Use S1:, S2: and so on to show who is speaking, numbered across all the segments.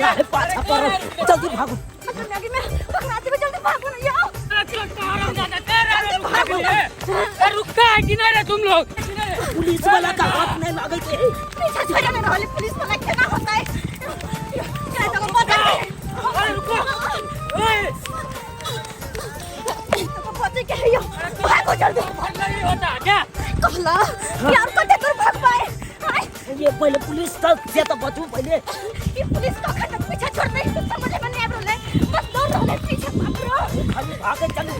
S1: वाला है पाछा पर जल्दी भागो।
S2: मैगी में पकड़ा देबे, जल्दी भागो ना यार।
S3: रुका है कि नहीं रे तुम लोग?
S1: पुलिस वाला का हाथ नहीं लागल के।
S2: पीछा छोड़े नहीं रहले, पुलिस वाला केना होता है क्या तो मदद।
S3: अरे रुको, ओए।
S2: तो बचे के है यो, भागो जल्दी।
S3: नहीं होता क्या?
S2: कहला यार, कते दूर भाग पाए? आय।
S1: ये पहले पुलिस तक से तो बचू पहले।
S2: ये पुलिस कखन तक पीछा छोड़ते, समझ में नहीं आबि रहले, बस दौड़ रहले पीछा, बाप रे।
S1: खाली भागे चलू,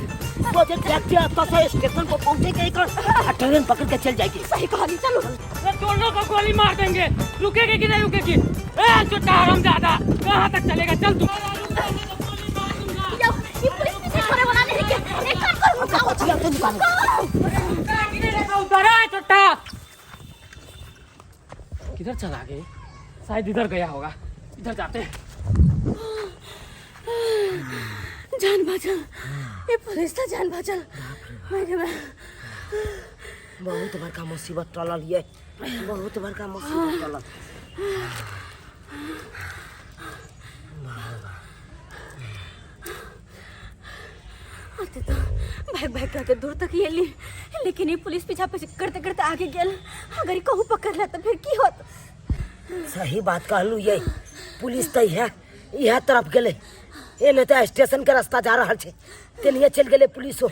S1: सोझे ट्रैक के से स्टेशन पर पहुंचे के एक आ ट्रेन पकड़ के चल जाएगी।
S2: सही कहली, चलू।
S3: अरे दोनों को गोली मार देंगे, रुकेगी कि नहीं रुकेगी? ए छोटा हरामजादा, कहाँ तक चलेगा? चल तू।
S2: यो, ये पुलिस पीछे छोड़े वाला नहीं के, एक काम करू, रुकाओ।
S1: बचिया तो निकालो।
S3: उधर है छोटा, किधर चला गए? शायद इधर गया होगा, इधर जाते हैं।
S2: जान बचल, ये पुलिस था, जान बचल। मैं
S1: बहुत बड़का मुसीबत टलल ये, बहुत बड़का मुसीबत टलल।
S2: आते तो भाग भाग करके दूर तक येली, लेकिन ये पुलिस पीछा पीछे करते करते आगे गेल। अगर ये कहूँ पकड़ ले तो फिर की होत?
S1: सही बात कहलू, ये पुलिस तो इहे इहे तरफ गेलै, एने तऽ स्टेशन के रास्ता जा रहल छै, तेनिये चलि गेलै पुलिसो,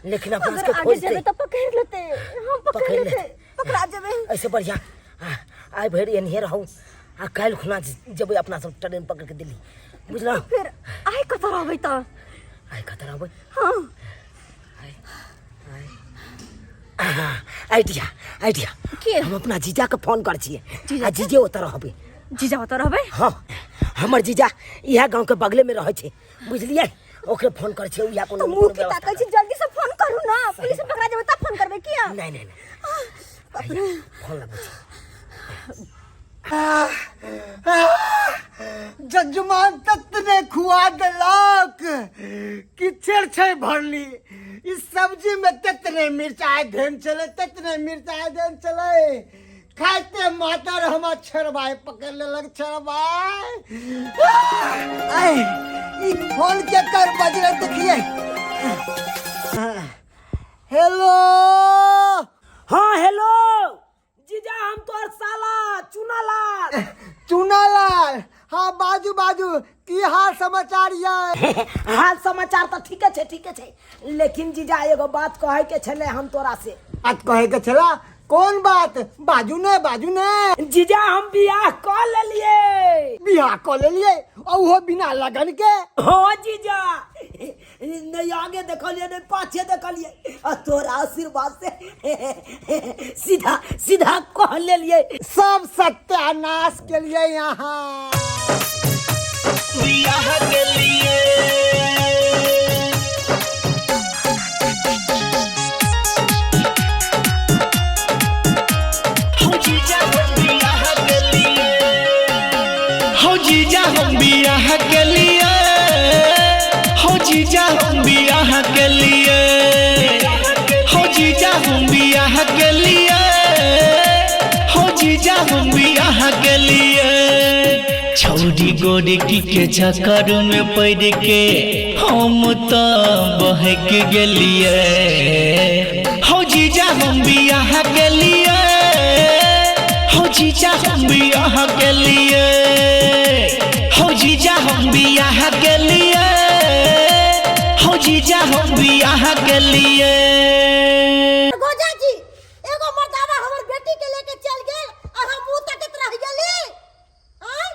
S1: लेकिन अपना
S2: अगर
S1: सबके
S2: आगे
S1: खोजतै।
S2: जेबे तो पकड़ लेते, हम पकड़
S1: पकड़
S2: लेते।
S1: लेते।
S2: पकड़ा जेबे।
S1: ऐसे बढ़िया आइ भरि एनहिये रहू आ काल्हि खुना जेबै अपना सब ट्रेन पकड़ के दिल्ली, बुझलहुँ?
S2: फिर आइ कतऽ रहबै तऽ?
S1: आइ कतऽ रहबै?
S2: हाँ।
S1: Idea, idea.
S2: की?
S1: हम अपना जीजा के फोन कर छियै।
S2: जीजा
S1: आ
S2: के?
S1: जीजे ओतऽ रहबै।
S2: जीजा ओतऽ रहबै?
S1: हाँ, हमर जीजा इएह गाँव के बगले में रहै छै, बुझलियै? ओकरे फोन करै छियै, उएह कोनो
S2: तऽ
S1: कोनो
S2: मुँह की
S1: व्यवस्था
S2: ताकै छी? जल्दी से फोन करू ना, पुलिस पकड़ा जेबै तब फोन करबै किया?
S1: नहीं नहीं नहीं।
S2: बाप रे।
S1: फोन लगबै छी।
S4: जजमान ततने खुआ देलक कि छेड़ छै भरली। इस सब्जी में ततने मिरचाई धेन छलै, ततने मिरचाई धेन छलै, खाइते मातर हमर छेड़बाई पकड़ लेलक छेड़बाई। आय, ई फोन के कर बजलै? देखिए, हेलो।
S1: हाँ हेलो जीजा, हम तोहर साला चुनालाल।
S4: चुनालाल, हाँ बाजू बाजू, की हाल समाचार ये?
S1: हाल समाचार तऽ ठीके छै, ठीके छै, लेकिन जीजा एगो बात कहै के छलै हम तोरा से।
S4: बात कहे के छला? कोन बात? बाजू ने, बाजू ने।
S1: जीजा, हम बियाह कऽ लेलियै।
S4: बियाह कऽ लेलियै, और उहो बिना लगन के?
S1: हाँ जीजा, नहीं आगे देखलिए नहीं पाछे देखलिए, आ तोरा आशीर्वाद से सीधा सीधा कह लेलिए।
S4: सब सत्यानाश के लिए यहाँ
S5: बियाह के लिए। हो जीजा हम बियाह के लिए, हो जीजा हम बियाह के लिए, हो जीजा हम बियाह के लिए, हो जीजा हम बियाह के लिए, हो जीजा हम बियाह के लिए। छौरी गोरकी के चक्कर में पड़ के हम तो बहक गेलिए। हो जीजा हम बियाह के लिए, हो जीजा हम बियाह के लिए, हो जीजा हम बियाह के लिए, हो जीजा हम बियाह के लिए।
S2: गोजा जी, एगो मर्दावा हमर बेटी के लेके चल गेल और हम मुंह तकत रह गेली। आय।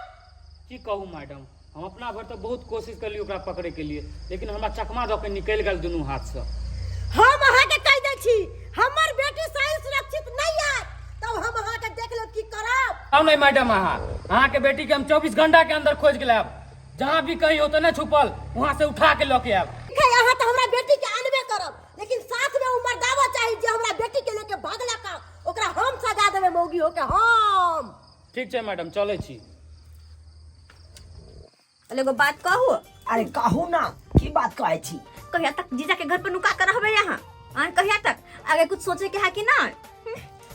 S3: की कहू मैडम, हम अपना भर तऽ बहुत कोशिश करली ओकरा पकड़े के लिए, लेकिन हमरा चकमा दऽ के निकलि गेल दुनू हाथसँ।
S2: हम अहाँ के कहि दै छी, हमर बेटी सही सुरक्षित नहीं है तब हम अहाँ के देख लेब की करब।
S3: आउ नहीं मैडम, अहाँके बेटी के हम 24 घंटा के अंदर खोज के लायब। जहाँ भी कहीं होते ना छुपल, वहाँ से उठा के लऽ के आयब।
S2: ठीक है, अहाँ तो हमरा बेटी के आनबे करब, लेकिन साथ में उ मर्दावा चाही जे हमरा बेटी के लेके भागला का, ओकरा हम सजा देबै मौगी होके हम।
S3: ठीक छै मैडम, चलै छी।
S2: एगो बात कहू?
S1: अरे कहू ना, की बात कहै छी?
S2: कहिया तक जीजा के घर पर नुका कर रहबै यहाँ? आन कहिया तक? आगे कुछ सोचे के है कि ना?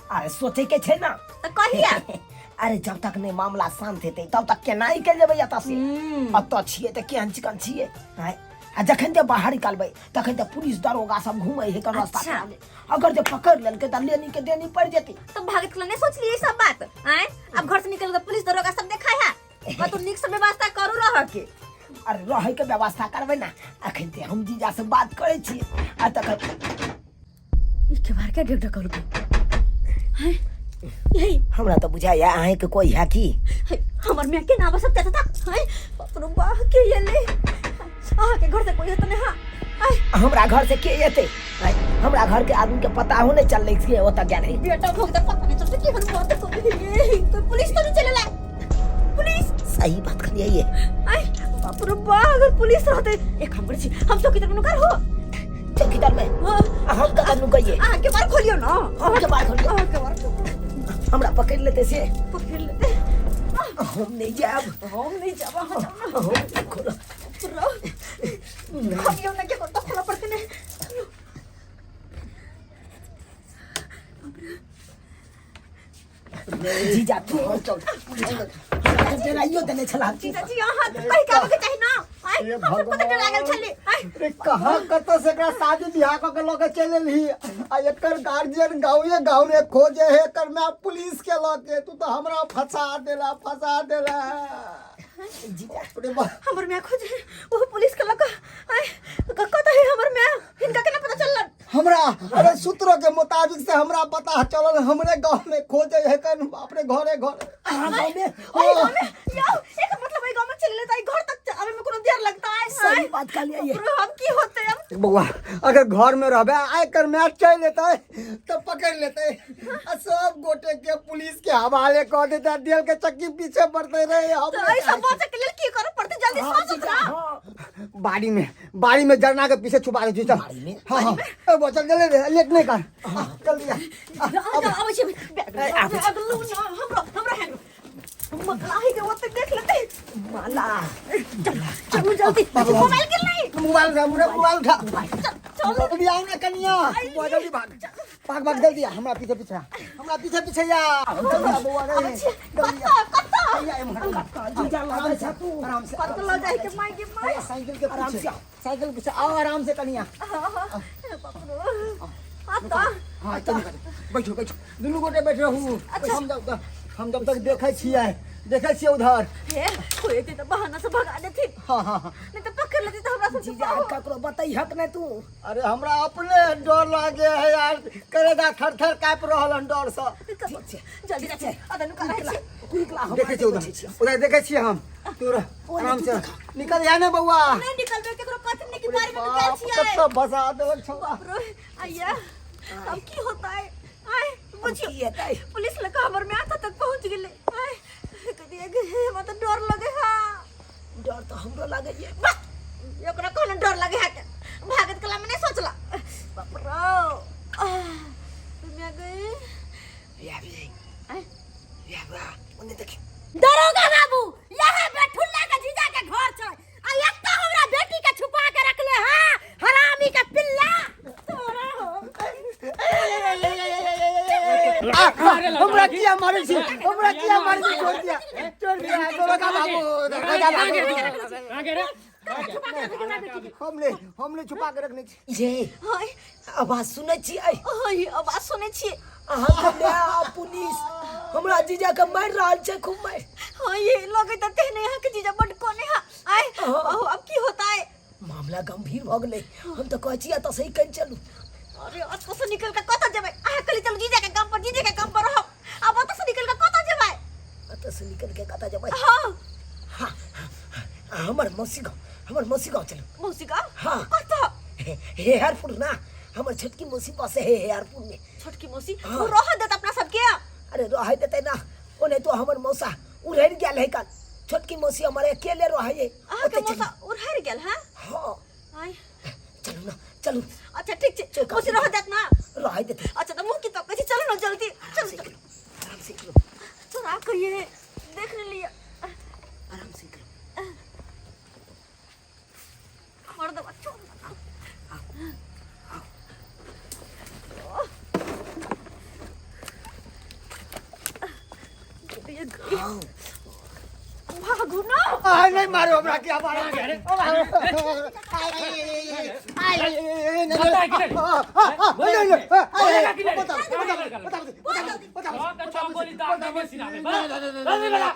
S1: अरे सोचे के छै ना।
S2: तो कहिया?
S1: अरे जब तक नहि मामला शांत हेतै तब तक केना निकलि जेबै एतऽ से? एतऽ छियै तऽ केहन चिकन छियै आँय? आ जखन जे बाहर निकलबै तखन तऽ पुलिस दरोगा सब घूमै है रास्ता
S2: अच्छा।
S1: पे। अगर जे पकड़ लेलकै तऽ लेनी के देनी पड़ि जेतै।
S2: तो भागत के नहीं सोच लिए सब बात आए? अब घर से निकल के पुलिस दरोगा सब देखा है, कतौ नीक से व्यवस्था करू रह के।
S1: अरे रहै के व्यवस्था करबै ना, अखन ते हम जीजा से बात करै छी आ तखन
S2: ई के बार के डेढ़ करू हैं यही।
S1: हमरा तऽ बुझाइया अहाँके कोई है की।
S2: हे, हमर मियाँ के नाम सब चाचा था हैं बाप रे बाप के ये ले अहाँ के घर से कोई है त नहीं? हां आय।
S1: हमरा घर से के एतै? आय, हमरा घर के आदमी के पता हो नहीं चललै के ओतऽ गेल है।
S2: बेटा भोग त पता नहीं चलते कि हम बात को ये कोई पुलिस तो नहीं चलेला? पुलिस
S1: सही बात करिए ये।
S2: आय बाप रे बाप, अगर पुलिस रहते एक काम करै छी, हम चौकीदार में नुकार हो।
S1: चौकीदार में?
S2: हाँ।
S1: आ हम कतऽ नुकैये?
S2: अहाँ के बार खोलियो ना।
S1: हम के बार खोलियो?
S2: अहाँ के बार खोलियो।
S1: हमरा पकड़ लेते से।
S2: पकड़ लेते।
S1: हम नहीं जाब।
S2: हम नहीं जाब, अहाँ जाओ ना।
S1: हम नहीं खोलब।
S2: पूरा खोलियो ना, के तो खोला पड़ते ने।
S1: जीजा तू चल, हमरा डराइयो देने छला।
S2: जीजा जी अहाँ कहि के आबे के चाही ना। आय,
S4: हे
S2: हम सब कते डरा गेल छली। आय।
S4: अरे कहाँ कतऽ से एकरा शादी बियाह कऽ के लऽ के चलि एलही आ एकर गार्जियन गाँवे गाँव रे खोजे है एकर माय पुलिस के लऽ के। तू तऽ हमरा फंसा देला, फंसा देला।
S1: जीजा।
S4: अरे बा।
S2: हमर माय खोजे वो पुलिस के लऽ के। आय कतऽ है हमर माय? हिनका केना पता चललन?
S4: हमरा अरे सूत्रों के मुताबिक से हमरा पता चलल, हमरे गांव में खोजे है कन अपने घरे घरे।
S1: अहाँ गाँव में?
S2: ओही गांव में यौ, एक मतलब ओही गांव में चलि लेता, घर तक आवे में कोनो देर लगता है।
S1: सही बात कहलियै ये।
S2: बाप रे, हम की होते अब?
S4: बउआ अगर घर में रहबे आइ कर मैच चलि एतै तऽ पकड़ लेतै आ सब गोटे के पुलिस के हवाले कऽ देतै आ जेल के चक्की पीछे पड़तै रे। हम
S2: तो ऐसा बचे के लेल की करे पड़तै? जल्दी
S1: हाँ,
S2: सोचो
S1: जीजा,
S2: ना।
S1: हाँ।
S4: बाड़ी में, बाड़ी में जरना के पीछे छुपा दे चल।
S1: बाड़ी में?
S4: हाँ हाँ, ए बउआ चल जल्दी रे, लेट नहीं कर, जल्दी आ।
S2: आ आबै छी।
S1: आबै छी।
S2: बैग लू ना, हमरो हमरो हैंग मकलाही के ओते देख लेते।
S1: माला।
S2: चलू जल्दी, मोबाइल गिर नहीं।
S4: मोबाइल उठा, मोबाइल मोबाइल उठा।
S2: चल चल।
S4: जल्दी आओ ना कनिया, बउआ जल्दी भाग भाग भाग, जल्दी आ, हमरा पीछे पीछे आ, हमरा पीछे पीछे आ। जल्दी आ बउआ रे।
S2: आबै छी।
S4: जल्दी आ।
S2: कत्ता कत्ता?
S4: कनिया, एम्हर आ।
S1: जीजा लागै छ तू।
S4: आराम से।
S2: कत्ता लऽ जाय के माय के माय।
S4: भैया, साइकिल के
S1: आराम
S4: पीछे
S1: से आओ।
S4: साइकिल के पीछे आओ, आराम से कनिया।
S2: बाप रे, आता।
S4: हाँ चल बैठो बैठो, दुनू गोटे बैठ रहू। हम जब तक देखै छियै, देखै छियै उधर।
S2: हे कोई एते तऽ बहाना से भगा देथिन।
S4: हाँ हाँ हाँ।
S2: नहीं तो पकड़ लेती तो हमरा सब।
S1: जीजा, ककरो बतैहक नहि तू।
S4: अरे हमरा अपने डर लागे है यार, करेजा थर थर काँप रहल हन डर से।
S1: ठीक छै।
S2: जल्दी जा, अदनु करै छी।
S1: निकला, हम
S4: देखै छियै उधर, उधर देखै छियै हम। तू रह आराम से, निकल जा ने बउआ।
S2: नहीं निकलबे, केकरो कथि नहीं कि बारी में निकल छियै।
S4: कत्ता फंसा देलक छौड़ा।
S2: बाप रे, आइया अब की होता है? आय बुझियो
S1: की हेतै?
S2: पुलिस लगा हमर में आता तक पहुंच गेले। आय कथि हमरा तऽ डर लगे हा।
S1: डर तऽ हमरो लागैए।
S2: बस एकरा कोनो डर लगे है के भागत कला में नहीं सोचला। बाप रे, आह, मैं गई।
S1: या भी।
S2: आय।
S1: या बा, ओने देखी।
S6: दरोगा बाबू, यहाँ बेठुल्ला के जीजा के घर छै आ एत्ता हमरा बेटी के छुपा के रखले हां, हरामी के पिल्ला।
S2: तोरा हो।
S4: हमरा किया मारै छी? हमरा किया मारै छी? छोड़ दिया, छोड़ दिया दरोगा बाबू, दरोगा बाबू।
S3: कहाँ गे रे?
S4: हमने हमने छुपा के रखने छी।
S1: ये
S2: हाय।
S1: आवाज सुनै छियै?
S2: हाय, आवाज सुनै छियै।
S1: अहाँके माय आ पुलिस हमरा जीजा के मारि रहल छै, खूब मारि।
S2: हाँ ये लगे त तेहने यहाँ के जीजा बड कोने हा। आय बहु, अब की होता है?
S1: मामला गंभीर भऽ गेलै। हम तऽ कहै छी एतऽ सही कनि चलू।
S2: अरे अतऽ से निकल के कतऽ जेबै? अहाँ कहली चलू जीजा के काम पर, जीजा के काम पर रहब। अब ओतऽ से निकल के कतऽ जेबै?
S1: एतऽ से निकल के कतऽ जेबै?
S2: हाँ।
S1: हाँ, हाँ, हमर मौसी गाँव, हमर मौसी गाँव चलू।
S2: मौसी गाँव?
S1: हाँ।
S2: कतऽ?
S1: हेहरपुर ना, हमर छोटकी मौसी बसे है हेहरपुर में।
S2: छोटकी मौसी?
S1: हाँ।
S2: ओ रह देत अपना सबके?
S1: अरे रह देतै ना, ओने तो हमर मौसा उड़ैर गेल है कल। छोटकी मौसी हमर अकेले रहै है।
S2: अहाँके
S1: ओतै चलू।
S2: मौसा उड़ैर गेल है?
S1: हाँ।
S2: आय।
S1: चलू ना, चलू।
S2: अच्छा ठीक छै,
S1: चौका।
S2: मौसी रह देत ना?
S1: रह देतै।
S2: अच्छा तऽ मुँह की तकै छी, चलू ना जल्दी।
S1: आराम
S2: चलू
S1: से
S2: चलू।
S1: निकलू, आराम से निकलू।
S2: चोरा कहिए देख ने लिया।
S1: आराम से निकलू।
S2: मर दबा छोड़। ये गई। भागू ना।
S4: आ नहीं मारो हमरा के मारो।
S3: पता है कि नहीं? बोलेगा कि नहीं? छह के छह गोली दाग देंगे सीना में। बड़ा, जल्दी बड़ा।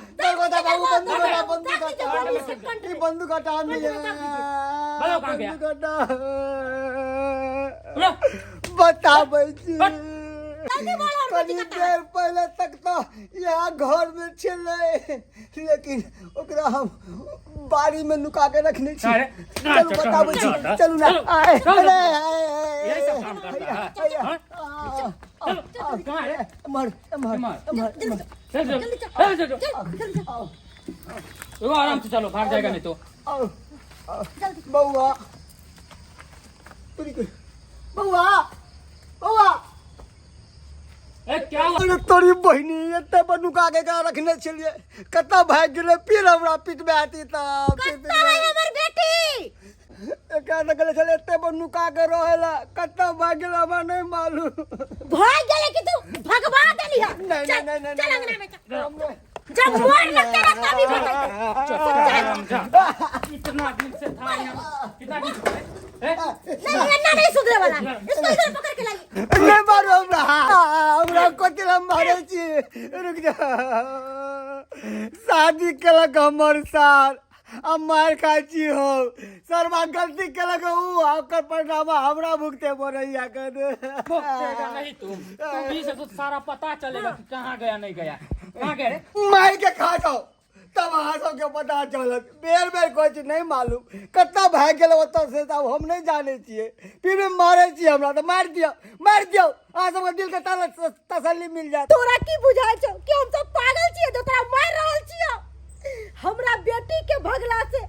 S4: बंदूक हटा
S3: बताओ कहाँ गया?
S4: बंदूक हटा।
S3: उठो।
S4: बताबै छी।
S3: हट।
S4: कनी देर पहले तक तो यहाँ घर में छलै, लेकिन ओकरा हम बाड़ी में नुका के रखने छी।
S3: अरे,
S4: चलू बताबै छी, चलू ना।
S3: चलो,
S4: आए,
S3: चलो।
S4: अरे, आए, आए,
S3: यही सब काम करता है।
S4: आए,
S3: हाँ?
S4: आ,
S3: चलो, कहाँ है?
S4: एम्हर एम्हर
S3: एम्हर।
S4: एम्हर एम्हर।
S3: चल चल चल चल चल। रुको, आराम से चलो, भाग जाएगा नहीं तो।
S4: आओ, आओ। बौआ तोरी के- बौआ बौआ।
S3: ए क्या हुआ?
S4: अरे तोरी बहिनी, एते पर नुका के एकरा रखने छलियै, कतऽ भागि गेलै? फिर हमरा पिटबे आती तऽ
S6: कत्ता है हमर बेटी?
S4: एकरा तऽ गेलै छलै एते पर नुका के रहै ला, कतऽ भागि गेलै हमरा नहि मालूम।
S6: भाग गेलै कि तू भगवा देली है?
S4: नहीं,
S6: चल,
S4: नहीं, नहीं,
S6: चल
S4: नहीं,
S6: अंगना में चल।
S4: हम नहीं।
S6: जब मोर लगते ना तभी बतैते।
S3: चल, जा। इतना दिन से था यहाँ, कितना दिन से ए?
S6: नहीं, अन्ना नहीं सुधरे वाला, इसको इधर पकड़ के लाइए।
S4: नहि मारू हमरा, हमरा कथी लए मारै छी? रुक जा। शादी केलक हमर सार आ मारि खाइ छी हम। सरवा गलती केलक ऊ आ ओकर परिणाम हमरा भुगते पड़ैया कने।
S3: भुगतेगा नहीं तुम तुम्ही से तो सारा पता चलेगा कि कहाँ गया नहीं गया, कहाँ गए रे?
S4: मारि के खा जाओ तब अहाँ सबके पता चलत। बेर बेर कहै छी नहि मालूम कतऽ भागि गेलै ओतऽ से, तऽ आब हम नहि जानै छियै। फिर भी मारै छी हमरा तऽ मारि दियौ, मारि दियौ, अहाँ सबके दिलके तसल्ली मिल जायत।
S6: तोरा की बुझाइ छौ कि हम सब पागल छियै जो तोरा मारि रहल छियौ? हमरा बेटी के भगला से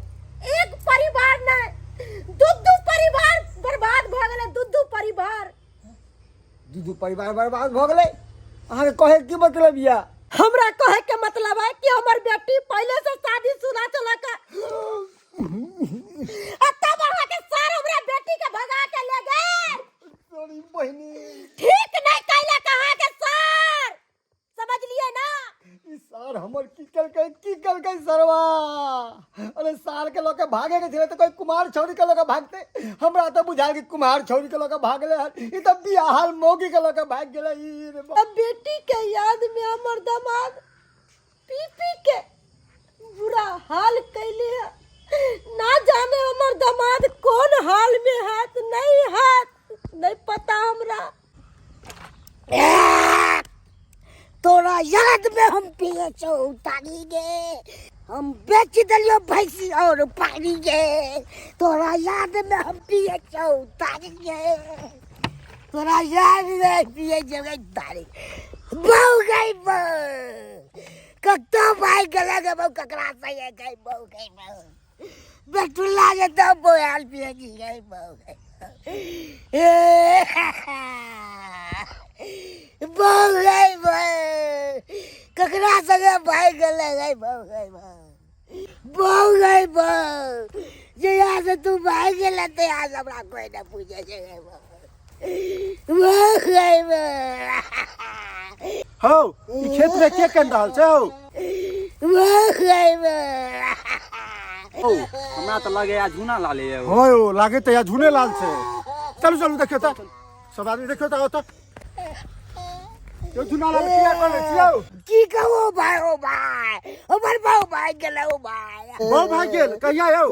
S6: एक परिवार नहि, दू दू परिवार बर्बाद भऽ गेलै, दू दू परिवार।
S4: दू दू परिवार बर्बाद भऽ गेलै? अहाँके कहै की मतलब यऽ?
S6: हमरा कहे के मतलब है कि हमर बेटी पहले से शादीशुदा चलक आ तब अहाँ के सर हमरा बेटी के भगा के ले गेल।
S4: तोरी बहिनी।
S6: ठीक नहीं कैलक अहाँ के सर, समझलिए ना?
S4: ई सार हमर की केलकै, की केलकै सरवा? अरे सार के लऽ के भागे के छलै तऽ कोई कुमार छौरी के लऽ के भागते? हमरा तऽ बुझायल कि कुमार छौरी के लऽ के भागले हन, ई तऽ बियाहल मौगी के लऽ के भागि गेलै ई रे
S6: अब बेटी के याद में हमर दामाद पी पी के बुरा हाल कैले है। ना जाने हमर दामाद कौन हाल में हैत नहीं हैत, नहीं पता हमरा।
S1: तोरा याद में हम पिए छौ तारी गे, हम बेच देलियो भैंसी और पानी गे। तोरा याद में हम पिए छौ तारी गे, तोरा याद में पिए छौ गे तारी। बहु गई बहु, कतौ भागि गेलै गे बहु, ककरा संगे गई बहु? गई बहु, बेटुल्ला जे तब बोआल पिए छी गई बहु, गई बहु, गई बहु, ककरा संगे भागि गेलै गई बहु, गई बहु, बहु, गई बहु। जहिया से तू भागि गेलै तहिया से हमरा कोइ नहि पूछै छै गई बहु, बहु, गई बहु।
S7: हौ, ई खेत में के कन रहल छै हौ?
S1: बहु, गई बहु।
S8: हौ, हमरा तऽ लगैया झूना लाले यौ।
S7: हँ यौ, लागे तऽ या झूने लाल छै। चलू चलू, देखियौ तऽ सब आदमी, देखियौ तऽ ओतऽ। यौ झूना लाल, किया करै छी यौ?
S1: की कहू भाय, ओ भाय, हमर बहु भागि गेलै ओ भाय।
S7: बहु भागि गेल? कहिया यौ?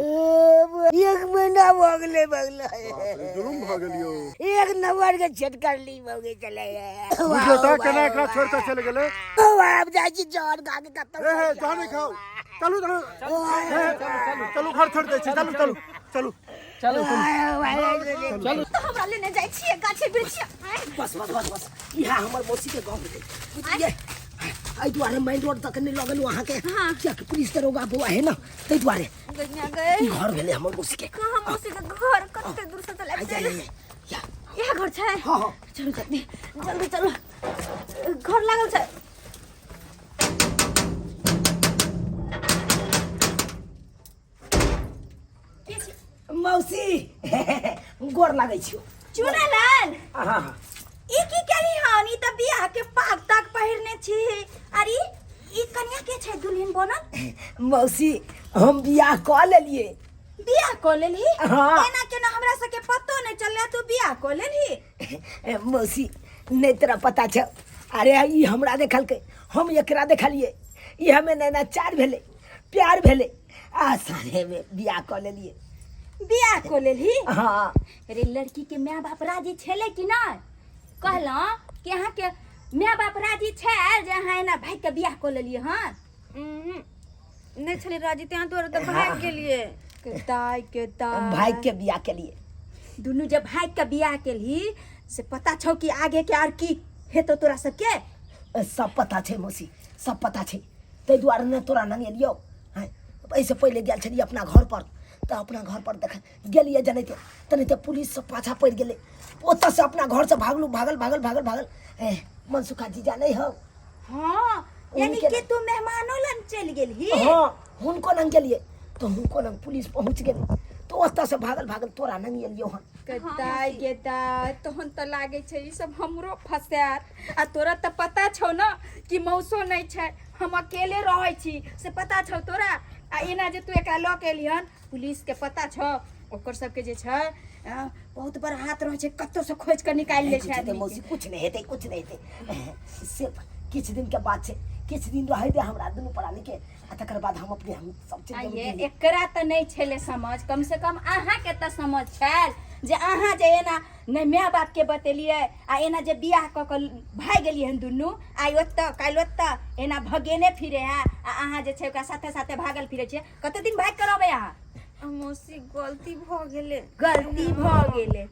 S1: एक महीना भऽ गेलै, भऽ गेलै।
S7: जुलुम भऽ गेल यौ।
S1: एक नंबर के छेद कर ली भऽ गेल चले।
S7: बुझियौ तऽ केना एकरा छोड़ि कऽ चलि गेलै।
S1: ओ भाय, हम जाइ छी जहर खा के कतौ।
S7: हे हे, जहर नहि खाउ, चलू चलू, हे, हे, चलू, घर छोड़ि दै छी, चलू चलू चलू
S3: चलो
S1: चलू।
S2: तऽ हमरा लेने जाइ छियै गाछे वृक्ष।
S1: बस बस बस बस, इएह हमर मौसी के गाँव भेलै, बुझलियै? एहि दुआरे मेन रोड तक नहि लऽ गेलहुँ अहाँके।
S2: हाँ।
S1: कियाकि पुलिस दरोगा बौआ है ना, ताहि दुआरे।
S2: गइया गए।
S1: ई घर भेलै हमर मौसी के।
S2: कहाँ मौसी के घर? कते दूर से चला
S1: आइ
S2: चल।
S1: जाइ या।
S2: इएह घर छै?
S1: हाँ हाँ।
S2: चलू जल्दी जल्दी चलू, घर लागल छै।
S1: मौसी, गोर लागै छियौ।
S2: चुनालाल।
S1: हाँ।
S2: ई की केली हन? ई तऽ बियाह के पाग ताग पहिरने छी। अरे ई कन्या के छै दुल्हन बनल?
S1: मौसी, हम बियाह कऽ लेलिए।
S2: बियाह कऽ लेलही?
S1: हाँ।
S2: एना केना हमरा सबके पतो नहि चललै, तू बियाह कऽ लेलही?
S1: ए, मौसी, नहि तोरा पता छौ? अरे ई हमरा देखलकै, हम एकरा देखलियै, ई हमे नैना चार भेलै, प्यार भेलै आ सारे में बियाह कऽ लेलिए।
S2: बियाह कऽ लेलही?
S1: हाँ।
S2: अरे लड़की के माय बाप राजी छलै कि नहि? कहलहुँ कि अहाँके माय बाप राजी छै जे अहाँ एना भागि कऽ बियाह कऽ लेलियै हन?
S9: नहि छलै राजी, तें दुआरे तऽ भागि गेलियै। के दाय के दाय,
S1: भागि के बियाह केलिए।
S2: दुनू जे भागि कऽ बियाह केलही से पता छौ कि आगे के आर की हेतौ तोरा सबके?
S1: सब पता छै मौसी, सब पता छै, ताहि दुआरे ने तोरा नंग एलियौ। हँ, एहिसँ पहिले गेल छलियै अपना घर पर, तऽ अपना घर पर देख गेलियै जनैते तनैते पुलिस सब पाछा पड़ि गेलै। ओतऽसँ अपना घरसँ भागलू, भागल भागल भागल भागल। ए मनसुखा जीजा नहि हौ?
S2: हाँ, यानी कि तू मेहमानो लग चलि गेलही?
S1: हाँ, हुनको लग गेलियै तऽ हुनको लग पुलिस पहुँच गेलै, तऽ ओतऽसँ भागल भागल तोरा नंग एलियौ हन।
S9: गदाय गेदाय, तहन तऽ लागै छै ई सब हमरो फसायत। आ तोरा तऽ पता छौ ने कि मौसो नहि छै, हम अकेले रहै छी, से पता छौ तोरा? आ एना जे तू एकरा लऽ के एलिहन, पुलिसके पता छौ? ओकर सबके जे छै बहुत बड़ हाथ रहै छै, कतौ से खोजि कऽ निकालि लै छै
S1: हेतै
S9: आदमीके।
S1: मौसी, कुछ नहि हेतै, कुछ नहि हेतै, सिर्फ किछु दिनके बात छै। किछु दिन रहै दे हमरा दुनू प्राणीके आ तकर बाद हम अपने हम सब चीज
S2: आ ये एकरा तऽ नहि छलै समझ, कम से कम अहाँके तऽ समझ छल जे अहाँ जे एना नहि माय बापके बतेलियै आ एना जे बियाह कऽ कऽ भागि गेलियै हन दुनू, आइ ओतऽ काल्हि ओतऽ एना भगेने फिरे है आ अहाँ जे छै ओकरा साथे साथे भागल फिरै छियै। कते दिन भागि कऽ रहबै अहाँ?
S9: मौसी, गलती भऽ गेलै।
S2: गलती भऽ गेलै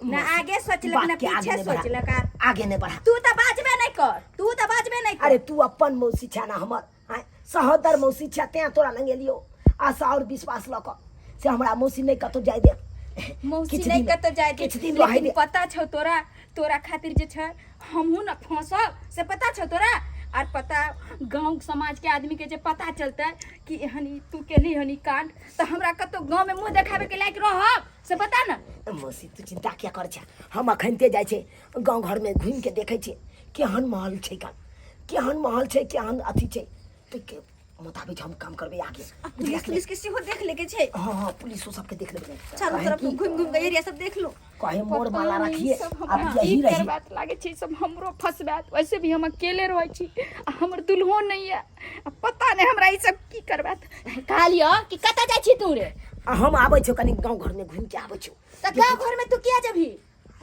S2: ना आगे सोचलक
S1: बात
S2: ना
S1: के आगे
S2: पीछे
S1: नहि बढ़ा।
S2: सोचलक आ
S1: आगे नहि बढ़ा।
S2: तू तऽ बाजबे नहि कर, तू तऽ बाजबे नहि कर।
S1: अरे तू अपन मौसी छै ना हमर, आँय, सहोदर मौसी छै, तें तोरा लग एलियौ आशा और विश्वास लऽ कऽ से हमरा मौसी नहि कतौ जाय दे।
S9: मौसी
S1: किछु
S9: नहि
S1: दिन-
S9: कतौ जाय दे,
S1: किछु दिन रहै
S9: लेकिन
S1: दे।
S9: पता छौ तोरा, तोरा खातिर जे छै हमहूँ न फंसब, से पता छौ तोरा? आर पता गाँव समाज के आदमी के जे पता चलतै कि एहन ई तू केली हन ई कांड, तऽ हमरा कतौ गाँव में मुँह देखाबे के लायक रहब, से बता न।
S1: मौसी, तू चिंता किया करै छै? हम अखनते जाइ छै गाँव घरमे घुमि के देखै छियै केहन माहौल छै, कन केहन माहौल छै, केहन अथी छै, ताहिके मुताबिक हम काम करबै आगे।
S9: पुलिस पुलिस के सेहो देख ले के छै।
S1: हाँ हाँ, पुलिसो सबके देख लेबै।
S9: चारू
S1: काहे
S9: तरफ
S1: कि-
S9: घुमि घुमि के एरिया सब देख लो।
S1: कहे मोर माला
S9: पता नहि
S1: रखिए
S9: सब
S1: अब
S9: हमरा
S1: यही
S9: की
S1: रही
S9: करबात लागै छै, सब हमरो फंसबात। वैसे भी हम अकेले रहै छी आ हमर दुल्हो नहि यऽ, आ पता नहि हमरा ई सब की करबात।
S2: कहलियो कि कतऽ जाइ छी तू रे?
S1: आ हम आबै छियौ, कनि गाँव घरमे घुमि के आबै छियौ।
S2: तऽ गाँव घरमे तू किया जेबही?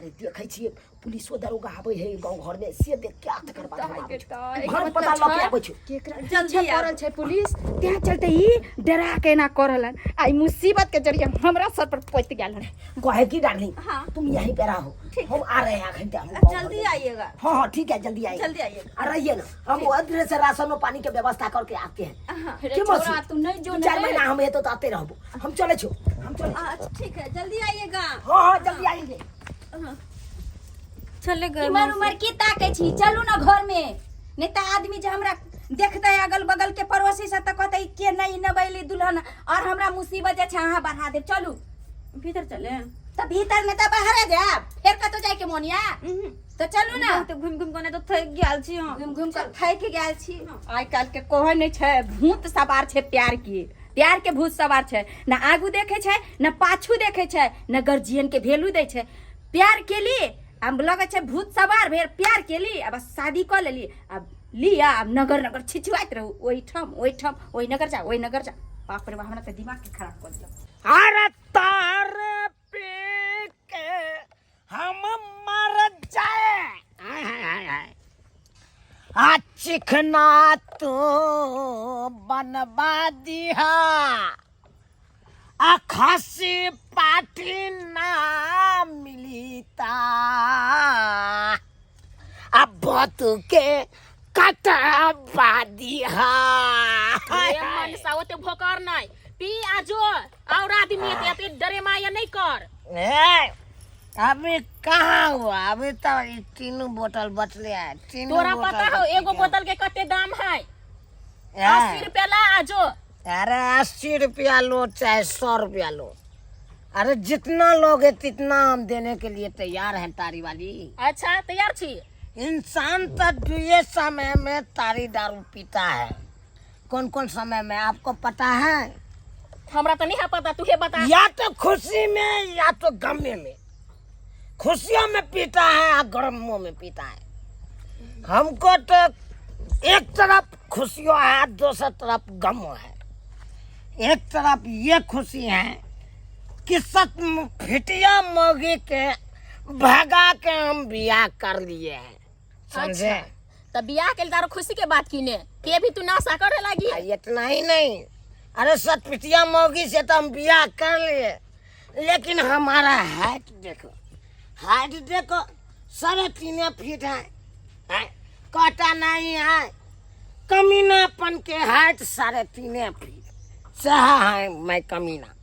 S1: अरे देखै छियै पुलिसो दरोगा आबै है गाँव घरमे, से देख के आ तकर बाद हम आबै छियौ।
S9: दाइ
S1: घर पता लऽ के आबै छियौ।
S9: केकरा जल्दी पड़ल छै पुलिस, तें चलते ई डरा के एना कर रहलन आ ई मुसीबत के जरिए हमरा सर पर पोति गेल हन।
S1: कहे की डार्लिंग,
S9: हाँ।
S1: तुम यहीं पे रहो, हम आ रहे हैं घंटे, हम गाँव घर
S9: जल्दी
S1: में।
S9: आइएगा।
S1: हाँ हाँ, ठीक है, जल्दी आइए।
S9: जल्दी आइएगा।
S1: आ रहिए ना, हम उधर से राशन और पानी के व्यवस्था करके आते हैं।
S2: रे
S1: की मौसी?
S2: छोरा, तू नहीं जो
S1: दू चार
S2: ने।
S1: महीना हम एतो तो आते रहबो। हम चले छो, हम चले छो।
S9: अच्छा ठीक है, जल्दी आइएगा।
S1: हाँ हाँ, जल्दी आएंगे।
S9: चले गए।
S2: इमर उमर की ताकै छी? चलू ना घर में, नहीं तऽ आदमी जे हमरा देखतै अगल बगल के पड़ोसी सब तऽ कहतै के नहीं नबैली दुल्हन, और हमरा मुसीबत जे छै अहाँ बढ़ा देब। चलू
S9: भीतर चले।
S2: तऽ भीतर नहि तऽ बाहरे जायब, फेर कतौ जाय के मोन या तऽ चलू ना।
S9: बहुत घुमि घुमि के नहि तऽ थकि गेल छी हम।
S2: घुमि घुमि कऽ थाकि गेल छी।
S9: आइ काल्हि के कहै नहि छै, भूत सवार छै प्यार के, प्यार के भूत सवार छै, ना आगू देखै छै ना पाछू देखै छै, ना गर्जियन के वैल्यू दै छै। प्यार केली आ लगै छै भूत सवार भेल, प्यार केली आ बस शादी कऽ लेली, आब लिअ आब नगर नगर छिछुआइत रहू, ओहिठाम ओहिठाम, ओहि नगर जा ओहि नगर जा। बाप रे बाप, हमरा तऽ दिमाग के खराब कऽ देलक।
S4: अरे तार पी के हम मर जाए, हाय हाय हाय हाय, आ चिखना तो बनवा दिहा, आ खसी पाठी ना मिलीता, आ बतू के कटवा दिहा।
S10: रे मनसा, ओते भोकर नहीं पी आ जो और आदमी एते एते डरे माया नहीं कर।
S4: ए, अभी कहाँ हुआ? अभी तो ई तीनों बोतल बचले है, तीनों
S10: तोरा
S4: बोतल
S10: पता हो
S4: बचले
S10: एगो
S4: है।
S10: बोतल के कते दाम है?
S4: ए,
S10: 80 रुपया ला आ जो।
S4: अरे 80 रुपया लो चाहे 100 रुपया लो, अरे जितना लोगे तितना हम देने के लिए तैयार हैं तारी वाली।
S10: अच्छा तैयार छी?
S1: इंसान तो दुए समय में तारी दारू पीता है। कौन कौन समय में आपको पता है?
S10: हमरा तो नहीं है पता, तू हे बता।
S1: या तो खुशी में या तो गमे में। खुशियों में पीता है या गमों में पीता है। हमको तो एक तरफ खुशियों है, दोसर तरफ गमो है। एक तरफ ये खुशी है कि सत फिटिया मौगी के भगा के हम बियाह कर लिए हैं, समझे?
S10: अच्छा, तो बियाह के तारो खुशी के बात कीने के भी तू नाशा करे लागी।
S1: आ, इतना ही नहीं, अरे सतपिटिया मौगी से तो हम बियाह कर लिए, लेकिन हमारा हाइट देखो, हाइट देखो, 3.5 फीट है, हैं? काटा नहीं है, कमीनापन के हाइट 3.5 फीट सहा है। मैं कमीना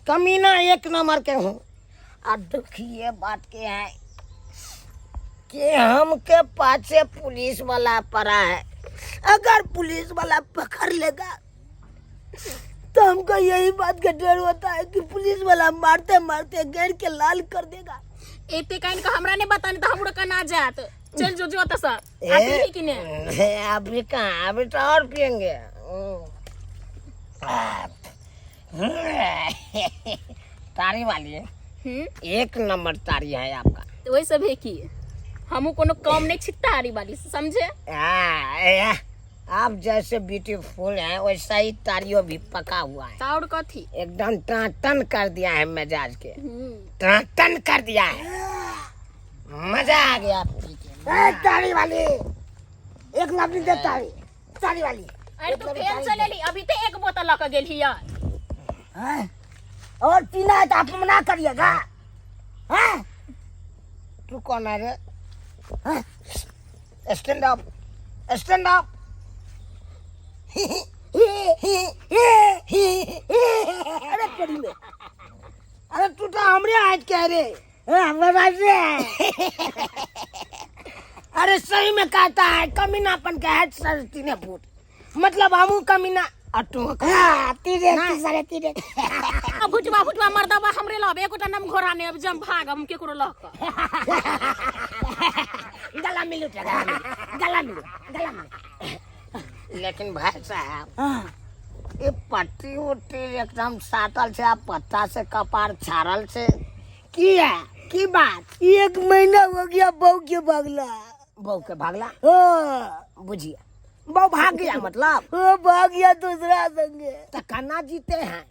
S1: कमीना एक नंबर के हूँ। और दुख ये बात के है कि हमके पाछे पुलिस वाला पड़ा है। अगर पुलिस वाला पकड़ लेगा तो हमको यही बात का डर होता है कि पुलिस वाला मारते मारते गैर के लाल कर देगा।
S10: एते काइन का हमरा नहीं बताने तो हमरो का ना जात। चल जो जो तसा आ पीही कि ने?
S1: ए, अभी कहाँ, अभी तो और पियेंगे। तारी वाली है, एक नंबर तारी है आपका।
S10: तो वही सब है कि हमू कोनो कम नहीं छी तारी वाली, समझे?
S1: हाँ, ए, आप जैसे ब्यूटीफुल हैं वैसा ही तारियों भी पका हुआ है।
S10: ताउर कथी?
S1: एकदम टन कर दिया है मिजाज के, टन कर दिया है, मजा आ गया पी के। ए, तारी वाली एक लवली दे, तारी तारी वाली।
S10: अरे तू फेर चलेली, अभी तो एक बोतल लक गेल हिया।
S1: हैं? और पीना है तो आप मना करिएगा। हैं? तू कौन है रे? हैं? Stand up, stand up. अरे करी में, अरे तू तो हमरे हाथ के रे। अरे सही में कहता है कमीनापन के हाथ 3.5 फुट, मतलब हमू कमीना और तू तीन।
S10: भुटवा भुटवा मर्दबा हमरे लब एकोटा नम घोड़ा ने अब जम भाग हम केकरो लक।
S1: गला मिलू, गला मिलू, गला मिलू। लेकिन भाई साहब ये पट्टी उट्टी एकदम साटल से, पत्ता से कपार छाड़ल से की है की बात?
S6: एक महीना हो गया बहू के भागला।
S1: बहू के भागला?
S6: हाँ।
S1: बुझिए बहू भाग गया मतलब?
S6: वो भाग गया दूसरा संगे।
S1: तो कन्ना जीते हैं?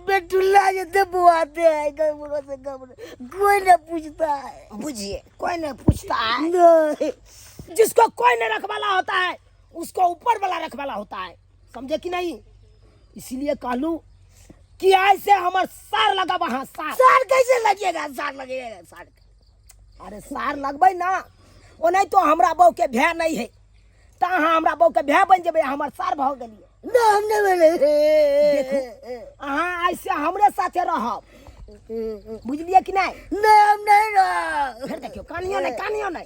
S6: बेटुल्ला जैसे बुआते हैं कमरों से कमरे, कोई न पूछता है।
S1: बुझिए कोई नहीं पूछता है।
S6: नहीं।
S1: जिसको कोई नहीं रखवाला होता है उसको ऊपर वाला रखवाला होता है, समझे कि नहीं? इसीलिए कहलू कि ऐसे हमार सार लगा वहाँ सार।
S6: सार कैसे लगेगा? सार लगेगा सार।
S1: अरे सार लगबै ना, ओ नहीं तो हमरा बहू के भय नहीं है, त अहाँ हमरा बहू के भय बन जेबै, हमर सार भऽ गेलियै।
S6: ना हम नहीं बने।
S1: देखू अहाँ ऐसे हमरे साथे रहब, बुझलियै कि नहीं?
S6: नहीं हम नहीं रह।
S1: फिर देखियो कानियो नहीं, कानियो नहीं।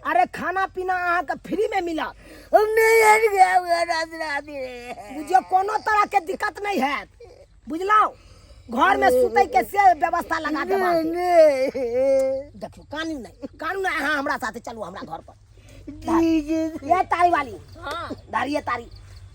S1: अरे खाना पीना अहाँ के फ्री में मिलत।
S6: हम नहीं हट गया हुआ रात रात रे।
S1: बुझियो कोनो तरह के दिक्कत नहीं है, बुझलौ? घर में सुतै के से व्यवस्था लगा देब अहाँके।
S6: नहीं।
S1: देखियो कानू नहीं, कानू नहीं, अहाँ हमरा साथे चलू हमरा घर पर। ये तारी वाली,
S10: हाँ
S1: दारिये तारी,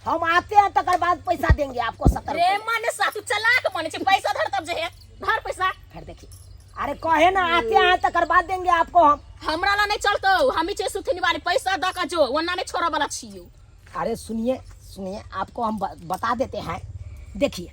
S1: हम आते हैं तकर बाद पैसा देंगे आपको 70
S10: रे माने सासू चलाक माने छे, पैसा धर तब जे है धर पैसा।
S1: फिर देखिए अरे कहे ना आते हैं तकर बाद देंगे आपको हम।
S10: हमरा ला नहीं चलतो, हम ही छे सुथनी वाली, पैसा द का जो ओना नहीं छोड़ा वाला छियो।
S1: अरे सुनिए सुनिए, आपको हम बता देते हैं। देखिए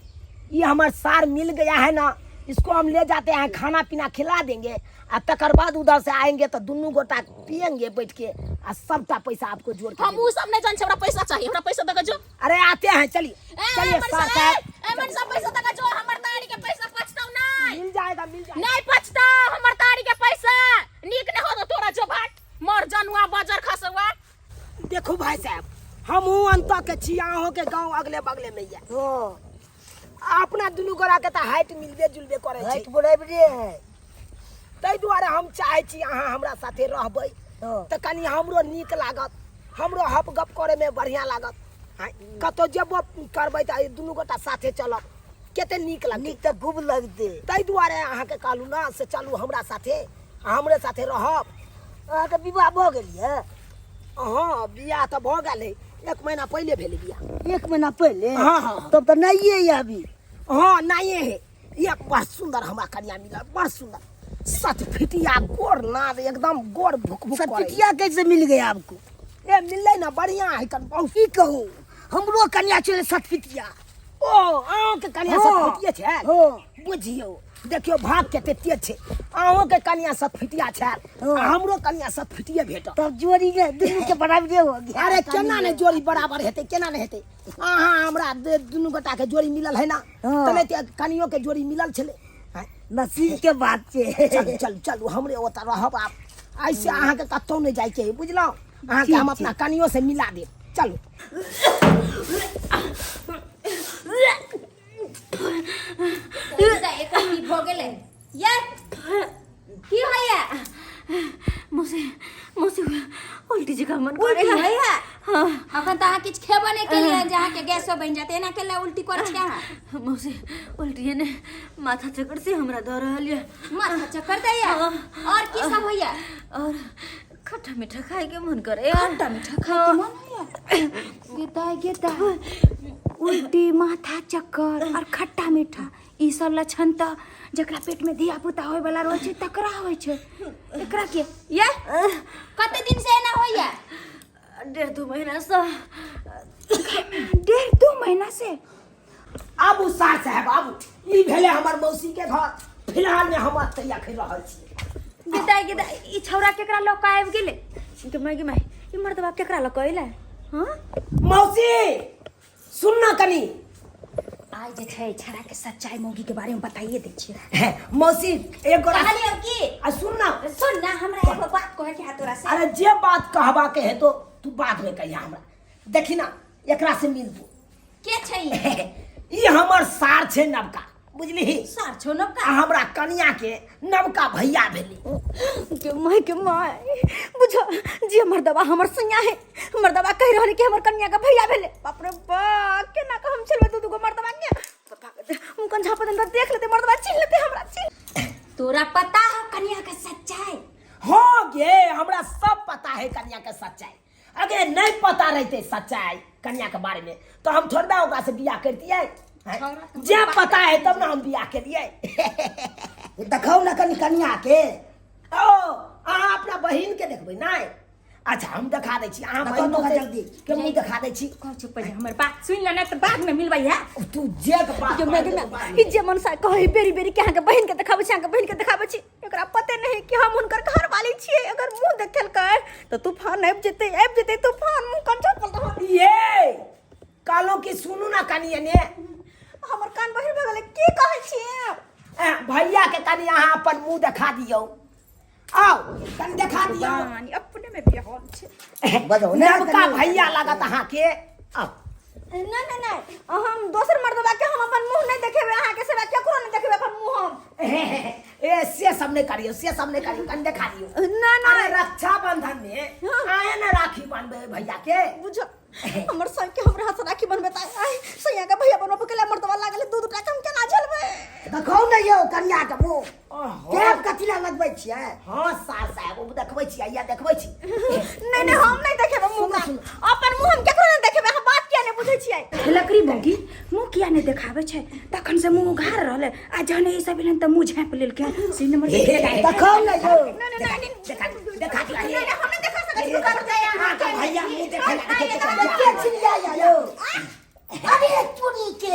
S1: ये हमार सार मिल गया है ना, इसको हम ले जाते हैं खाना पीना खिला देंगे, आ तकर बाद उधर से आएंगे तो दुनू गोटा पियेंगे बैठ के, आ सबटा पैसा आपको जोड़ के
S10: हम
S1: देंगे।
S10: उ सब नहीं जान छे, हमरा पैसा चाहिए, हमरा पैसा द का जो।
S1: अरे आते हैं, चलिए
S10: ए,
S1: चलिए
S10: मनसा,
S1: सार साहब।
S10: ए, मनसा पैसा द का जो, हमर तारी के पैसा पछताऊ नहीं।
S1: मिल जाएगा, मिल जाएगा।
S10: नहीं पछताऊ हमर तारी के पैसा, नीक नहीं हो तोरा जो भाट मर जनुआ बजर खसुआ।
S1: देखो भाई साहब हम हूँ अंत के छी, अहों के गांव अगले बगले में ही है। अपना दुनू गोरा के त हाइट मिलबे जुलबे करे छै,
S6: हाइट बराबरे है।
S1: ताहि दुआरे हम चाहे छी अहाँ हमरा साथे रहबै त कनी हमरो नीक लागत, हमरो हप गप करे में बढ़िया लागत। कतौ जेबो करबै त दुनू गोटा साथे चलब, कते नीक लगतै।
S6: नीक त खूब लगतै।
S1: ताहि दुआरे अहाँके कहलहुँ ना से चलू हमरा साथे, हमरे साथे रहब अहाँके विवाह भऽ गेल यऽ?
S4: हाँ, बियाह तऽ भऽ गेल है, 1 महीना पहिले भेलै बियाह।
S1: 1 महीना पहिले?
S4: हाँ, हाँ।
S1: तब तऽ नहिये यऽ अभी।
S4: हाँ, नहिये है। एक बड़ सुंदर हमरा कन्या मिलल, बड़ सुंदर, सतफिटिया, गोर नाद, एकदम गोर भुक भुक करे।
S1: सतफिटिया कैसे मिल गया आपको?
S4: ए मिललै ना, बढ़िया है कन बहुत।
S1: की कहू, हमरो कन्या छलै सतफिटिया।
S4: ओ अहाँके कन्या
S1: हाँ।
S4: सतफिटिये छै?
S1: हाँ।
S4: बुझियौ, देखियौ भाग कते तेज छै। अहूँके कन्या सतफिटिया छै
S1: हाँ।
S4: आ हमरो कन्या सतफिटिये भेटल।
S1: तब जोड़ी ने दुनू के बराबरे हो गया।
S4: अरे केना ने जोड़ी बराबर हेतै, केना ने हेतै? अहाँ हमरा दुनू गोटा के जोड़ी मिलल है ना,
S1: हाँ।
S4: तने ते कनियो के जोड़ी मिलल छलै। आँय?
S1: नसीब के बात छै।
S4: चलू चलू चलू, हमरे ओतऽ रहब आब। ऐसे अहाँके कतहु नहि जाइके है, बुझलहुँ? अहाँके हम अपना कनियो से मिला देब, चलू।
S2: एकर की भऽ गेलै ये? की होइया?
S9: मौसी, मौसी, उल्टी जकाँ मन
S2: उल्टी
S9: करे।
S2: होइया?
S9: हाँ।
S2: अखन तऽ अहाँ किछु खेबो नहि केलियै जे अहाँके गैसो बनि जायत। एना केला उल्टी करै छी अहाँ?
S9: मौसी, उल्टी ने माथा चक्कर से हमरा दऽ रहल यऽ।
S2: माथा चक्कर दैया?
S9: हाँ।
S2: और की सब होइया?
S9: और खट्टा मीठा खाए के मन करे।
S2: खट्टा मीठा खाए के मन होइया? गेदा गेदा, उल्टी, माथा चक्कर और खट्टा मीठा, ई सब लक्षण तऽ जकरा पेट में धिया पुता होय वाला रहै छै तकरा होइ छै। एकरा के ये कते दिन से एना होइया?
S9: 1.5-2 महीना से।
S2: 1.5-2 महीना से?
S4: आबू सार साहब, आबू। ई भेलै हमर मौसी के घर। फिलहाल में हम एतऽ अखन रहल छी।
S9: गेदाइ गेदाइ, ई छौड़ा केकरा लऽ कऽ आबि गेलै? गे माय, गे माय, ई मर्दबा केकरा लऽ कऽ अयलै? हाँ।
S4: मौसी, सुन ना कनी।
S2: आइ जे छै छौड़ा के सच्चाई मौगी के बारे में बताइए दै छियै।
S4: हे, मौसी, एक गोरा
S2: कहलियौ की?
S4: आ सुन ना।
S2: सुन ना, हमरा एगो बात कहे के है तोरा से।
S4: अरे जे बात कहबा के है तो तू बाद में कहिया हमरा। देखी ना, एकरा से मिल तू।
S2: के छै ई?
S4: ई हमर सार छै नवका, बुझलिही?
S2: सार छौ नवका?
S4: आ हमरा कनिया के नवका भैया भेली।
S9: के my, के my, बुझो जे मर्दबा हमर सैया है, मर्दबा कहि रहल कि हमर कनिया के भैया भेले। बाप रे बाप, केना के हम छलबै दू दूगो मर्दबा के? मुँह कन झापत अंदर देख लेते मर्दबा, चिन्ह लेते हमरा, चिन्ह।
S2: तोरा पता है कनिया के सच्चाई?
S4: हाँ गे, हमरा सब पता है कनिया के सच्चाई। अगर नहीं पता रहते सच्चाई कन्या के बारे में तो हम थोड़बे ओकरा से बियाह करतियै। जे पता है तब ना हम बियाह केलियै।
S1: देखाउ ना कनी कन्या के।
S4: ओ अहाँ अपना बहिन के देखबै नहि? अच्छा, हम देखा दै छी अहाँ
S1: देखो,
S4: बहिन
S1: देखो
S4: से
S1: जल्दी।
S4: के मुँह देखा दै छी।
S2: कहै छी पहिले हमर बात सुनि ले, नहि तऽ बाद में मिलबै है।
S4: तू जे के बात
S9: गे माय, गे माय, ई जे मनसा कहै बेरी बेरी के अहाँके बहिन के देखाबै छी, अहाँके बहिन के देखाबै छी, एकरा पते नहीं कि हम हुनकर घर वाली छियै। अगर मुंह देखेलकै तऽ तूफान आबि जेतै, आबि जेतै तूफान। मुंह कन झपल रहल।
S4: ये कहलहुँ कि सुनू ना कनी एने।
S9: हमर कान बहिर भऽ गेलै, की कहै छियै?
S4: ए, भैया के कनी अहाँ अपन मुंह देखा दियौ। आओ कनी देखा दियौ।
S2: भगवान, अपने में बेहाल छै।
S1: बजाउ ने
S4: नवका
S1: कनी।
S4: भैया लागत अहाँके। आओ।
S9: नहि नहि नहि, हम दोसर मर्दबा के हम अपन मुंह नहि देखेबै, अहाँके सिवा केकरो नहि देखेबै अपन मुंह हम।
S4: ए से सब नहीं करियो, से सब नहीं करियो, कनी देखा दियो।
S9: ना, ना।
S4: अरे रक्षाबंधन में आए ना राखी बांधबे भैया के।
S9: बुझो हमर सै के हमरा हाथ से राखी बनबे त आइ सैया के भैया बनबे के मर्दबा लागल, दू दू टाका हम केना झेलबै?
S1: देखौ ने यौ कन्या के मुंह।
S4: ओहो।
S1: टेप कथी ला लगबै छियै?
S4: हाँ सार साहब, ओ देखबै छी, आइया देखबै छी।
S9: नहीं नहीं, हम नहीं देखेबै मुंह का। अपन मुंह हम केकरो नहीं देखेबै। हम बात किया नहीं बुझै छियै?
S2: लकड़ी मौगी मुंह किया नहीं देखाबै छै? तखन से मुंह उघार रहलै आ जहन ई सब एलन त मुंह झाँपि लेलकै। से नंबर
S1: देखौ ने यौ।
S9: नहीं नहीं नहीं,
S4: देखा देखा दियो।
S9: नहीं नहीं, हम नहीं देखा सकै छी, दुकान जाय अहाँ
S4: के भैया मुंह देखा
S1: के छिड़िया यौ? अरे चुनी के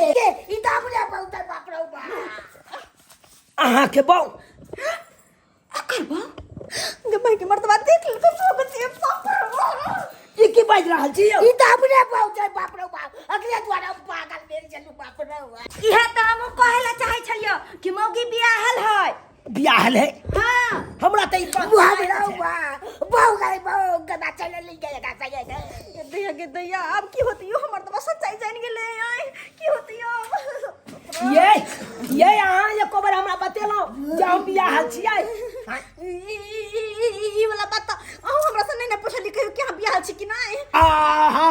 S1: ई दाबरे बहुत बाप रे बाप।
S4: अहाँ के बौ
S9: अकर बा गे भाई के मर्दबा देख ले तो सब से बाप रे।
S4: ई की बाजि रहल छी यौ?
S1: ई दाबरे बहुत बाप रे बाप। अगले द्वारा हम पागल भेल छलु बाप रे बाप।
S2: इहे त हम कहे ला चाहै छलियो कि मौगी बियाहल है।
S4: बियाहल है?
S2: हाँ।
S4: हमरा त ई बात
S1: बुआ रे बुआ, बहु गई बहु गदा चले ले गए गदा चले गए।
S9: गे दैया, गे दैया, अब की होती यो? हमर तो सच्चाई जान गेलै आय, की होती यो?
S4: ये अहाँ एको बेर हमरा बतेलहुँ जे हम बियाहल छियै?
S9: ई वाला बात त अहूँ हमरा से नहीं ने पुछली कहियो कि अहाँ बियाहल छी कि नहीं।
S4: आ,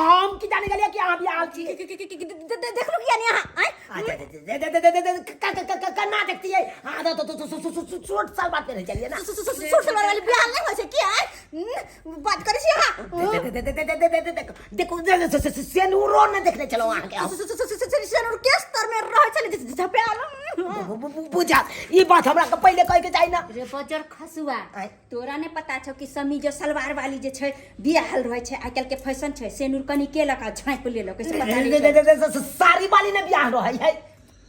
S4: हम की जाने गेलियै कि अहाँ बियाहल छी?
S9: देखलू किया नहीं अहाँ? आँय?
S4: आ, दे, दे, दे, दे, दे, दे, दे, दे, का, का, का, का, कन्ना देखतियै? हाँ, तो, तो, तो, तो, तो, तो, तो, छोट साल बात में रह चलिए ना।
S9: सूट सलवार वाली बियाहल नहीं होइ छै की आँय?
S6: बात करै छी अहाँ।
S1: देखो, सेनूरो ने देखने चलो अहाँके हम।
S6: सेनूर केस तर में रहै छलै झपेल।
S1: बुझा ई बात हमरा के पहिले कहे के चाही ना।
S9: रे बजर खसुआ, तोरा ने पता छौ कि समीज सलवार वाली जे छै बियाहल रहै छै, आइ काल्हि के फैशन छै, सेनूर कनी केलक आ झाँपि लेलक, से पता नहि छै।
S1: साड़ी वाली ने बियाह रहै है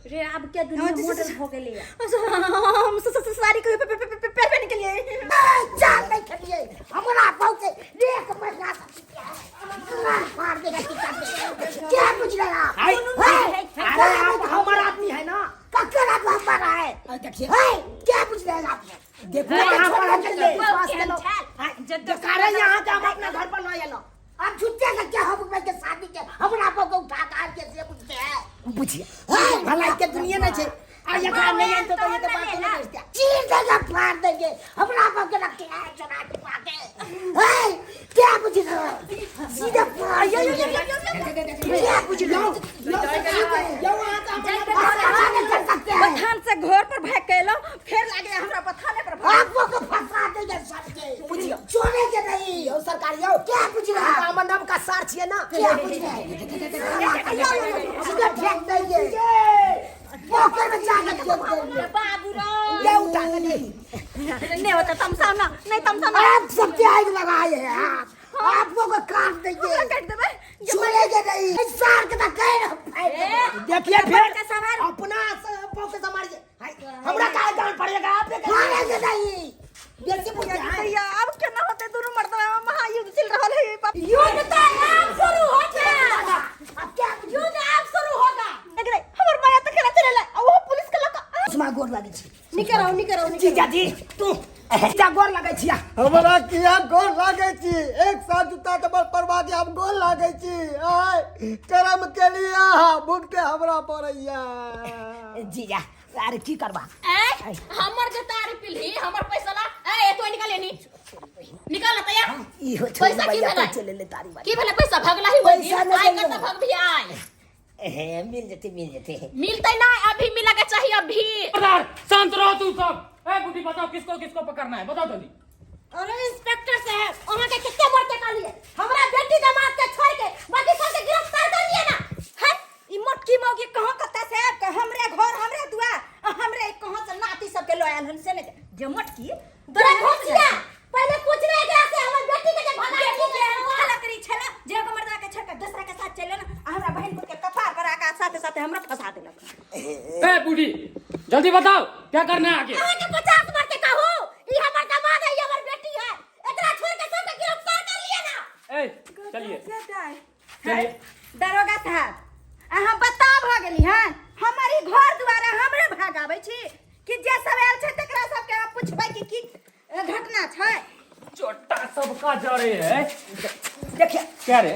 S9: रे, आब के दुनिया मॉडल हो गेलै।
S6: हम साड़ी के पहनबे नहीं केलिए।
S1: चाल नहीं खेलिए हमरा बहुते एक महीना से मार देगा टीका। क्या बुझ रहे आप? अरे आप हमारा आदमी है ना? ककर आप हमारा है? देखिए, क्या बुझ रहे हैं आप? देखो यहाँ पर हम चले कारण यहाँ के हम अपना घर पर लऽ एलहुँ।
S4: अब झूठे का क्या हम के शादी के हमरा को उठा के के से बुझते हैं?
S1: बुझिए, भलाई के दुनिया नहीं छै आ एकरा नहीं आनतो तो ये तो बात नहीं बुझते।
S4: चीर देंगे, फाड़ देंगे, हमरा को के रखे हैं चला छुपा के। हे, क्या बुझ रहे हो? सीधे फाड़ देंगे। क्या बुझ रहे हो? कर सकते हैं।
S9: बथान से घर पर भाग के एलहुँ, फेर लागे हमरा बथाने पर भाग।
S4: आपको को फंसा देंगे सबके,
S1: बुझियो।
S4: छोड़ेंगे नहीं।
S1: यौ सरकार यौ,
S4: क्या बुझ रहे हो?
S1: हमर नाम का सार छियै ना?
S4: क्या बुझ रहे हैं? सीधे फेंक देंगे, पोखर में जाकर फेंक देंगे।
S9: बाबू रो
S1: ले उठा के ले।
S9: नहीं होता तमसाव ना, नहीं तमसाव ना।
S4: आप सबके आग लगाए हैं आप, आपको को काट देंगे।
S9: काट देबै।
S4: छोड़ेंगे नहीं। सार के तो कह रहे।
S1: देखिए फिर अपना पौके संभालिए, हमरा काहे जान पड़ेगा आप?
S4: मारेंगे नहीं।
S1: बेसी बुझे हैं।
S6: भैया, अब केना होते? दुनू मर्दवा में महायुद्ध चल रहल है। युद्ध तो अब शुरू होता,
S4: अब क्या?
S6: युद्ध अब शुरू होगा। देख रे, हमर माया तो खेला चलेला आ वो पुलिस के लका।
S1: सुमा गोर लागै छी।
S6: निकर आओ, निकर आओ।
S1: जीजाजी, तू जीजा गोर लागै छिया।
S4: हमरा किया गोर लागै छी? एक साथ जूता चप्पल परवा के हम गोर लागै छी? आय करम के लिए अहाँ भुगते हमरा पड़ैया।
S1: जीजा, अरे की करबा?
S10: ए, हमर जे तारी पिलही हमर पैसा ला। ए, एतो निकाल, नी निकाल ना तैयार।
S1: ई हो छोड़।
S10: पैसा की
S1: भैया
S10: भेलै?
S1: तो चले ले तारी बारी।
S10: की भेलै पैसा? भगला ही ओहि
S1: पैसा
S10: दिन
S1: नहि
S10: आइ
S1: देलियै।
S10: कतऽ भगभी आइ?
S1: हे, मिल जेते, मिल जेते।
S10: मिलतै ना, अभी मिला के चाहिए अभी।
S3: सरदार, शांत रहो तुम सब। ए बुढ़ी, बताओ किसको किसको पकड़ना है, बताओ जल्दी।
S6: अरे इंस्पेक्टर साहब, अहाँ के कते मरते कहलिए, हमरा बेटी दामाद के छोड़ के बाकी सब के गिरफ्तार कर लिए ना।
S9: हट, ई मोटकी मौगी कहाँ कत्ता से आबि के हमरे घर, हमरे दुआर आ हमरे कहाँ से नाती सबके लऽ आयल हन से नहि जे मोटकी।
S6: तोरा घोसिया पहले कुछ नहीं एकरा से हमर बेटी के जे भगा
S9: बेटी के लकड़ी छला जे एगो मर्दा के छोड़ के दूसरा के साथ चले ना आ हमरा बहन के कपार पर आके साथे साथे हमरा फंसा देलक।
S3: ए बूढ़ी, जल्दी बताओ क्या करना है आगे।
S6: अहाँ के 50 मरते कहू, ई हमर दामाद है, ई हमर बेटी है, एकरा छोड़ के सब के गिरफ्तार कर लिए ना।
S3: ए चलिए चलिए।
S9: दरोगा साहब, अहाँ बता भऽ गेली हन? हमर ई घर दुआरे हमरे भागाबै छी कि जे सब आयल छै तकरा सबके अहाँ पुछबै कि की घटना छै?
S3: चोटा सबका जड़े है।
S1: देखिए।
S3: क्या रे?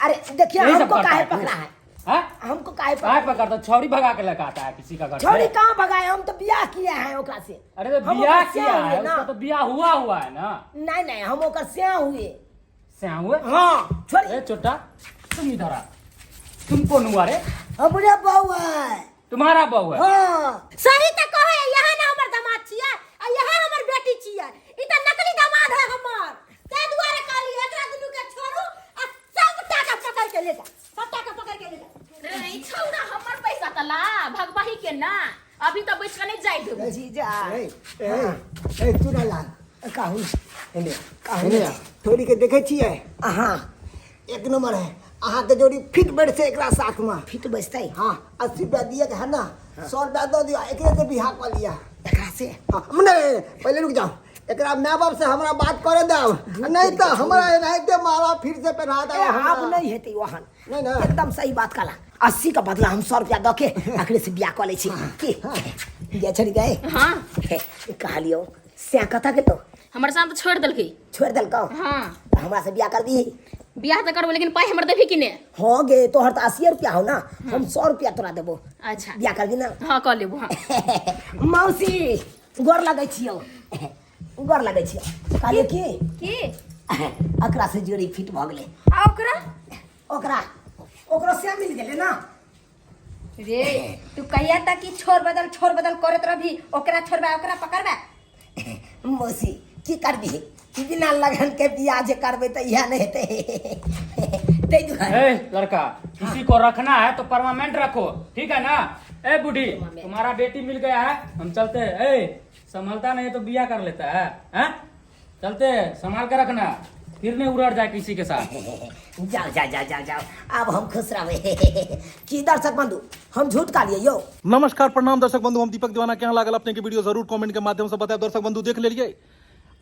S1: अरे देखिए,
S3: यही सब
S1: हमको
S3: करता
S1: काहे
S3: है तू?
S1: पकड़ा है?
S3: हाँ?
S1: हमको काहे
S3: काहे
S1: पकड़ा?
S3: पकड़ता? छौरी भगा के लेके आता है किसी का घर से।
S1: छौरी कहाँ भगाए? हम तो बियाह किया है ओकरा से।
S3: अरे तो
S1: हम
S3: बियाह
S1: ओकर
S3: किया
S1: स्याह
S3: है
S1: हुए ना।
S3: उसका तो बियाह हुआ हुआ है ना।
S1: नहीं नहीं, हम ओकर स्याह हुए।
S3: स्याह हुए?
S1: हाँ, छोड़ी।
S3: ए छोटा, तुम इधर आ। तुम कौन हुआ रे?
S4: हमरे बहू है।
S3: तुम्हारा बहू है?
S4: हाँ।
S6: सही तो कहे, यहाँ ना हमर दामाद छियै आ यहाँ हमर बेटी छियै, ई त नकली दामाद है हमर। ताहि दुआरे कहली एकरा दुनू के छोड़ू आ सबटा के पकड़ के ले जा, सबटा के पकड़ के ले जा।
S10: रे ई छौड़ा, हमर पैसा त ला भगबही के ना, अभी तो बच के नहीं जाय देबो।
S1: जीजा।
S4: ए ए ए चुनालाल।
S1: कहू।
S4: एने।
S1: कहू।
S4: एने छोरी के देखै छियै?
S1: अहाँ।
S4: एक नंबर है, अहाँ के जोड़ी फिट बैठছে एकरा साथ में।
S1: फिट बैसतै?
S4: हाँ, 80 रुपया दिए के है ना, 100 रुपया दऽ दियौ, एकरे से बियाह कऽ लिअ।
S1: एकरा से?
S4: हाँ, नहीं, पहले रुक जाओ, एकरा माय बाप से हमरा बात करे दो, नहीं तो हमरा एनाहिते माला फिर से पहना दे।
S1: ए, आब नहीं हेतै ओहन।
S4: नहीं ना।
S1: एकदम सही बात कहला, 80 का बदला हम 100 रुपया दऽ के अखने से बियाह कऽ लै छी की गे छड़ी गए?
S10: हाँ।
S1: कहलियौ से कतऽ गेलौ?
S10: हमर साथ छोड़ देलकै।
S1: छोड़ि देलकौ?
S10: हाँ।
S1: तऽ हमरा से बियाह कर दी।
S10: बियाह तऽ करबो, लेकिन पाइ हमर देबही कि ने?
S1: हाँ गे, तोहर तऽ 80 रुपया हो ना, हम 100 रुपया तोरा देबो।
S10: अच्छा।
S1: बियाह कर दी ना?
S10: हाँ, कऽ लेबो, हाँ।
S1: मौसी, गोर लगै छियौ, गोर लगै छियौ। कहलियै की
S9: की
S1: अकरा से जोड़ी फिट भऽ गेलै।
S9: आ ओकरा?
S1: ओकरा ओकरो से मिल गेलै ना।
S9: रे, तू कहिया तक ई छोड़ बदल छोड़ बदल करत रहबी? ओकरा छोड़बा, ओकरा पकड़बा।
S1: मौसी, की करबी? बिना लगन के बियाह जे करबै तऽ इएह नहि हेतै ताहि दुआरे।
S3: ए लड़का, किसी को रखना है तो परमानेंट रखो, ठीक है ना? ए बूढ़ी, तुम्हारा बेटी मिल गया है, हम चलते हैं। ए संभलता नहीं तो बियाह कर लेता है, हैं? चलते हैं, संभाल के रखना, फिर नहीं उड़ड़ जाए किसी के साथ।
S1: जाओ जाओ जाओ जाओ जाओ, आब हम खुश रहबै। की दर्शक बंधु, हम झूठ का लिए यो?
S11: नमस्कार, प्रणाम दर्शक बंधु, हम दीपक दीवाना। केहन लागल अपने के वीडियो जरूर कमेंट के माध्यम से बतायब। दर्शक बंधु, देख लेलिए,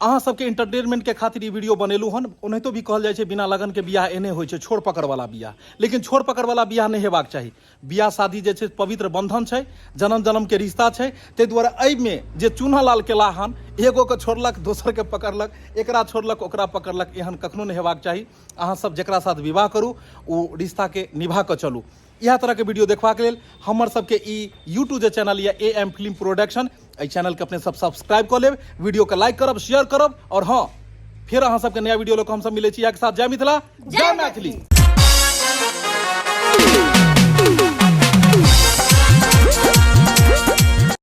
S11: अहाँ सबके एंटरटेनमेंट के खातिर ई वीडियो बनेलहुँ हन। ओनाहितो भी कहल जाइ छै बिना लगन के बियाह एहने होइ छै, छोड़ पकड़ वाला बियाह। लेकिन छोड़ पकड़ वाला बियाह नहि हेबाक चाही। बियाह शादी जे छै पवित्र बंधन छै, जन्म जन्म के रिश्ता छै। ताहि दुआरे एहिमे जे चूना लाल केला हन, एगो के छोड़लक दोसर के पकड़लक, एकरा छोड़लक ओकरा पकड़लक, एहन कखनो नहि हेबाक चाही। अहाँ सब जकरा साथ विवाह करू ओ रिश्ता के निभा कऽ चलू। इएह तरहके वीडियो देखबाक लेल हमर सबके ई यूट्यूब जे चैनल यऽ ए एम फिल्म प्रोडक्शन, एहि चैनलके अपने सब सब्सक्राइब कऽ लेब, वीडियोके लाइक करब, शेयर करब। और हाँ, फेर अहाँ सबके नया वीडियो लऽ कऽ हमसब मिलै छी। इएह के साथ जय मिथिला, जय मैथिली।